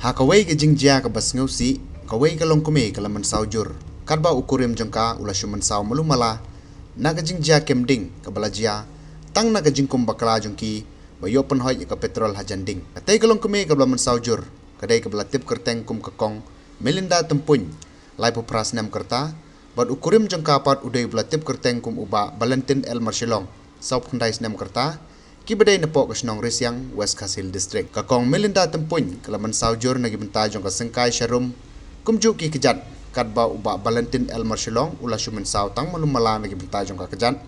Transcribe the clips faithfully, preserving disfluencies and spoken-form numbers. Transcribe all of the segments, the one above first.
Ha kawei ka jingjia kaba sngewsih, kawei ka longkmie ka la mynsaw jur katba u kurim jong ka u la shu mynsaw malu mala na ka jingjia kem ding kaba la jia tang na ka jingkum bakla jong ki ba ïoh pynhoit ïa ka petrol hajan ding. Katei ka longkmie kaba la mynsaw jur ka dei kaba la tip kyrteng kum ka Kong Melinda Tympuin, laiphew phra snem ka rta, bad u kurim jong ka pat u dei uba la tip kyrteng kum u Bah Valentin L Marshillong, sawphew khyndai snem ka rta, kiba dei napoh ka shnong Risiang, West Khasi Hills District. Ka Kong Melinda Tympuin ka la mynsaw jur na ki bynta jong ka syngkai sharum kumjuh ki kjat, katba u Bah Valentin L Marshillong u la shu mynsaw tang malu mala na ki bynta jong ka kjat.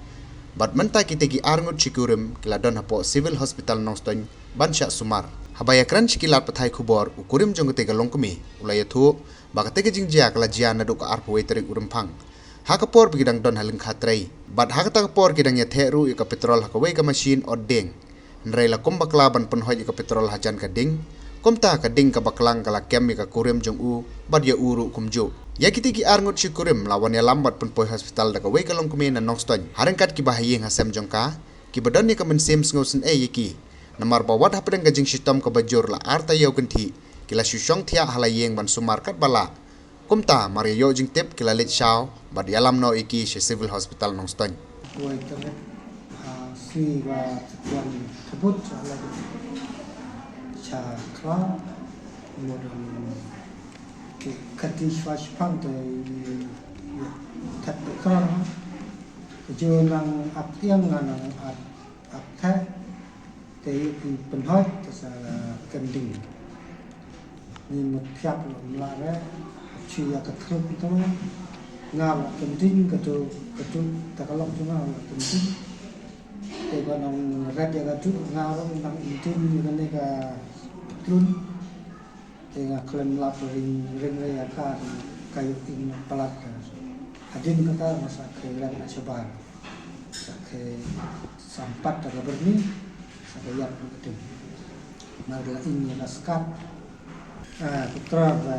Bad mynta kitei ki arngut shi kurim ki la don hapoh Civil Hospital Nongstoiñ ban shah sumar. Haba ïakren sha ki lad pathai khubor, u kurim jong katei ka longkmie u la ïathuh ba katei ka jingjia ka la jia naduh ka arphew wei tarik u Rymphang, ha ka por ba ki dang don ha lyngkha trei. Bad ha kata ka por ki dang ïatheh ruh ïa ka petrol ha kawei ka mashin ot dieng. Hynrei la kum bakla ban pynhoit ïa ka petrol hajan ka ding, kumta ka ding kaba klang ka la kem ïa ka kurim jong u bad ïa u ruh kumjuh. Ïa kitei ki arngut shi kurim la wan ïalam bad pynpoi hospital da kawei ka longkmie na Nongstoiñ, ha ryngkat kiba ha ïing ha sem jong ka, kiba don ïa ka mynsiem sngewsynei ïa ki. Namar ba wat hapdeng ka jingshitom kaba jur la ar taïew kynthih, ki la shu shong thiah ha la ïing ban sumar katba lah. Kumta mar ïa ïoh jingtip ki la leit shaw bad ïalam noh ïa ki sha Civil Hospital Nongstoiñ. Wei tarik ha sngi ba tyrwan thebut sha la sha khlaw mo don ki kati shwa shpang te ïa that bekor. Ka ju nang ap tiang nang ap ap theh. Te ïa ki pynhoit te sa la kem ding. Ngi mut thiap la mla re, hap shu ïa ka thlup tu, nga la kem ding ka tu, ka tu, ta ka lok tu nga la kem ding. Te ba nang ret ïa ka tu, nga la nang kem ding ïa kane ka tlun. Te nga khlem lap ring, ring re ïa ka, ka ïoh ing palat ka. Hadien kata nga sa khie ren na shabar. Sa khie sampat da ka byrni, sa ka ïap na ka ding. Mar la ing ïa ka skat. Ah, putra ba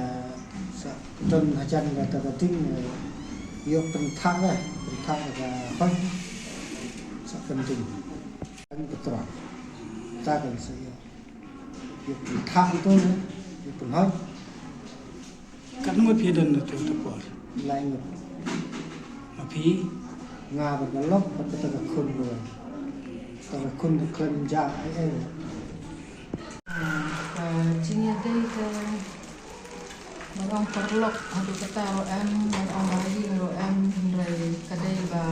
sa don hajan kata ka ding, eh, ïoh pynthah eh, pynthah da ka hoi. Sa ka ding. Putra. Ta kan sa ïoh. Ïa pynthah tu, ïa pynhoit. Katno ngut phi don na tu ta por? Lai ngut. Ma phi? Nga bad ka lok bad kata ka khun ruh. Kata ka khun ka khlem jah ei ei. Ka jingïadei ka Ban ong paralok haduh katta ruh em, ban ong ba ha ïing ruh em, hynrei ka dei ba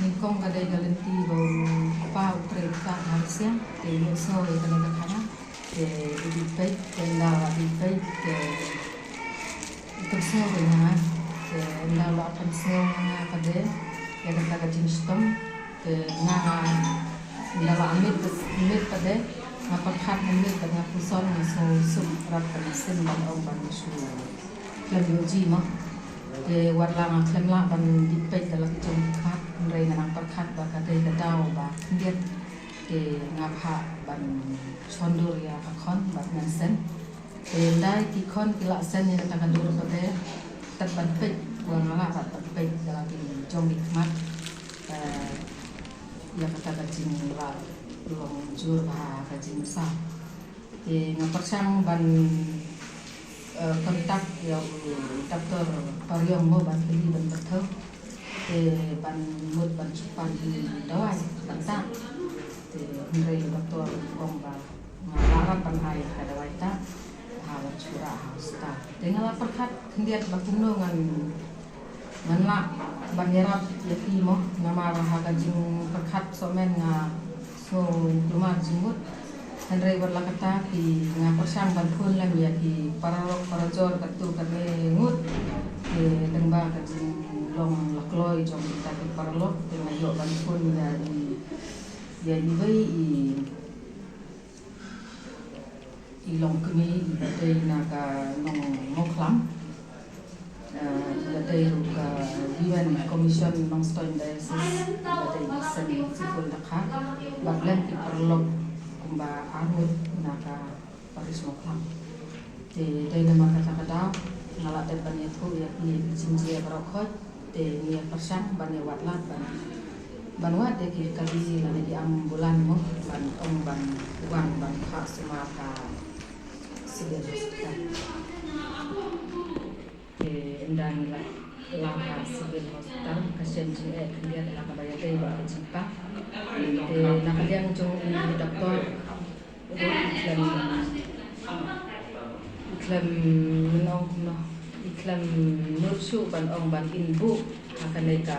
nyngkong ka dei ka lynti ba u kpa u trei ktah ha Rsiang, te u ïohsngew ïa kane ka khana, te u dih peit, te ynda u dih peit, te u pynsngew ïa nga, te ynda u la pynsngew ïa nga pat de ïa kata ka jingshitom, Te nga, nga, nga la miet, miet pat de, nga pyrkhat mynmiet bad nga puson, nga sngewsuk rap ka mynsiem ban ong ban shu khlem ïoh ji mo. Te wat la nga khlem lah ban dih peit da la ki jong ki khmat, hynrei nga nang pyrkhat ba ka dei ka daw ba khyndiat. Te nga phah ban shon dur ïa ka khon bad ngan send. Te ynda ki khon ki la send ïa kata ka dur pat de, tat ban peit, wa nga lah pat ban peit da la ki jong ki khmat. Eh, ïa kata ka jinglah long jur bha ka jingmynsaw. Te nga pyrshang ban, eh, contact ïa u doktor Pariong mo ban kylli ban pynthew. Te ban mut ban shu pan dawai ban tah. Te hynrei u doktor u ong ba nga lah ban ai ka dawai tah, ha ban shu rah ha hospital. Te nga la pyrkhat khyndiat ba kumno ngan, ngan lah ban ïarap ïa ki mo, namar ha ka jingpyrkhat sohmynnin nga sngew kulmar jingmut. Hynrei wat la katta ki nga pyrshang ban phone lem ïa ki paralok parajor katto katne ngut. Te lyngba ka jinglong la kloi jong kita ki paralok te nga ïoh ban phone ïa i, ïa iwei i I longkmie iba dei na ka Nong Mawkhlam, eh, iba dei ruh ka Women Commission Nongstoiñ Diocese, iba dei i Sen Sipul Dkhar, bad lem ki paralok kumba arngut na ka Parish Mawkhlam. Te dei namar kata ka daw nga la dep ban ïathuh ïa ki jingjia baroh khoit. Te ngi ïa pyrshang ban ïa wad lad ban, ban wad ïa ki kali lane ki ambulan mo ban ong ban wan ban phah sumar ka C Civil Hospital. Te ynda ngi la, la ha Civil Hospital, ka shem jingeh khyndiat ha kaba ïadei bad ka jingpang. Te na ka liang jong i doktor ruh i khlem, i khlem, nong, no, i khlem nud shuh ban ong ban in buh ha kane ka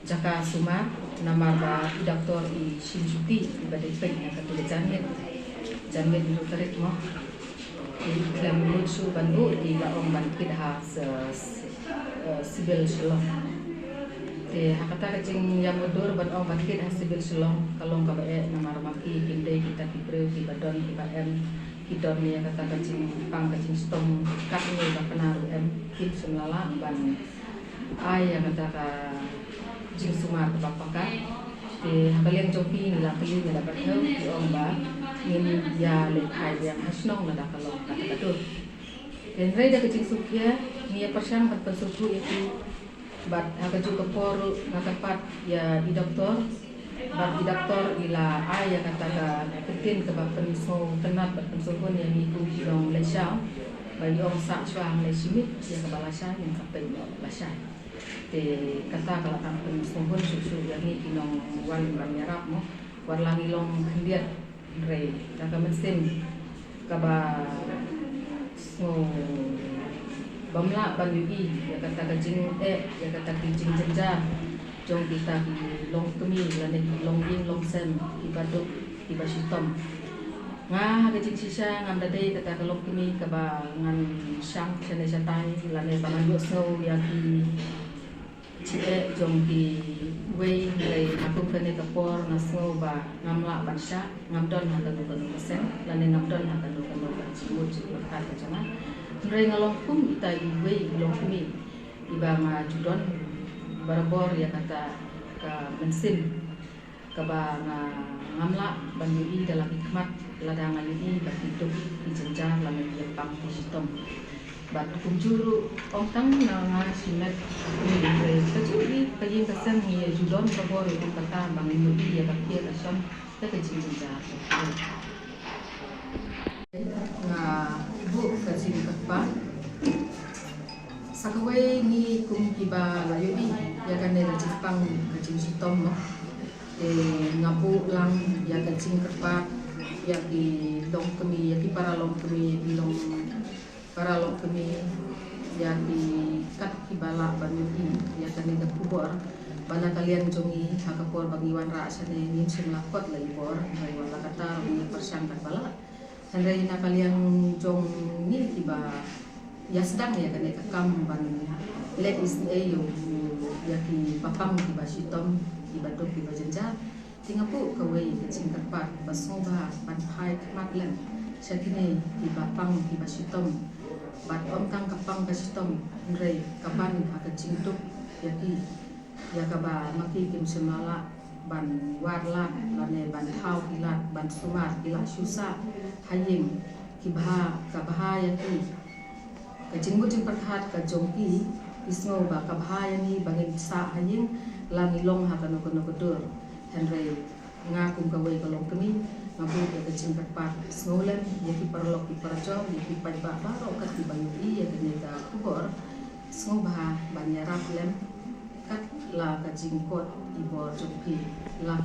jaka sumar, namar ba i doktor i shim shuki, iba dei peit na katu ka janmiet, janmiet hynriew tarik mo. Te i khlem nud shuh ban buh, te i la ong ban kit ha s-, s-, eh, Civil Shillong. Te ha kata ka jingïamudui ban ong ban kit ha Civil Shillong, ka long kaba eh, namar ma ki kim dei kita ki briew kiba don, kiba em, ki don ïa kata ka jingpang ka jingshitom katne ba pynah ruh em, kim shym la lah ban ai ïa kata ka jingsumar kaba paka. Te ha ka liang jong phi ngi la kylli, ngi la batai, ki ong ba ngin ïa leit phai biang ha shnong lada ka long kata ka dur. Te hynrei da ka jingsngewkhia ngi ïa pyrshang ban pynsngewthuh ïa ki. Bad ha kajuh ka por ruh nga kyrpad ïa i doktor, bad i doktor i la ai ïa kata ka ktien kaba pynsngewtynnat bad pynsngewhun ïa ngi kum ki nongleit shaw. Ba i ong sah shuwa hangne shi miet, ïa kaba lashai ngin sa peit noh lashai. Te kata ka la tang pynsngewhun shuh shuh ïa ngi ki nongwan ban ïarap mo. Wat la ngi long khyndiat, hynrei da ka mynsiem kaba sngew bym lah ban ïohi ïa kata ka jingeh, ïa kata ki jingjynjar jong kita ki longkmie lane ki longïing longsem, kiba duk kiba shitom. Nga ha ka jingshisha ngam da dei kata ka longkmie kaba ngan shang shane shatai lane ba ngan ïohsngew ïa ki jingeh jong kiwei, hynrei ha kum kane ka por nga sngew ba ngam lah ban shah, ngam don ha kano kano ka seng lane ngam don ha kano kano ka jingmut jingpyrkhat ka jong nga. Hynrei nga long kum ita iwei i longkmie iba nga ju don barabor ïa kata ka mynsiem kaba nga, ngam lah ban ïohi da la ki khmat lada nga ïohi ba ki duk ki jynjar lane ki ïapang ki shitom. Bad kumjuh ruh ym tang na nga shimet, hynrei kajuh hi ka ïing ka sem ngi ïa ju don barabor ïa kata ba ngin ïohi ïa ka khia ka shon da ka jingjynjar. Nga buh ka jingkyrpad. Sa kawei ngi kum kiba la ïohi ïa kane ka jingpang ka jingshitom mo. Te nga buh lang ïa ka jingkyrpad ïa ki longkmie, ïa ki para longkmie, ïa ki long para longkmie, ïa ki kat kiba lah ban ïohi ïa kane ka khubor. Ba na ka liang jong ngi ha ka por ba ngi wanrah shane ngim shym la kot la i bor, hynrei wat la katta ruh ngi pyrshang katba lah. Hynrei na ka liang jong ngi kiba ïa sdang ïa kane ka kam ban leh isynei ïa u, ïa kiba pang kiba shitom, kiba duk kiba jynjar. Te nga buh kawei ka jingkyrpad ba sngewbha ban phai khmat lem sha kine kiba pang kiba shitom. Bad ym tang ka pang ka shitom, hynrei ka ban ha ka jingduk ïa ki, ïa kaba ma ki kim shym la lah ban wad lad lane ban thaw ki lad ban sumar ki lad shu sah ha ïing, ki bha, ka bha ïa ki. Ka jingmut jingpyrkhat ka jong ki, ki sngew ba ka bha ïa ngi ba ngin sah ha ïing la ngi long ha kano kano ka dur. Hynrei nga kum kawei ka longkmie nga buh ïa ka jingkyrpad sngewlem ïa ki paralok ki parajor, ïa ki paidbah baroh kat kiba ïohi ïa kane ka khubor. Sngewbha ban ïarap lem kat la ka jingkot i bor jong phi, la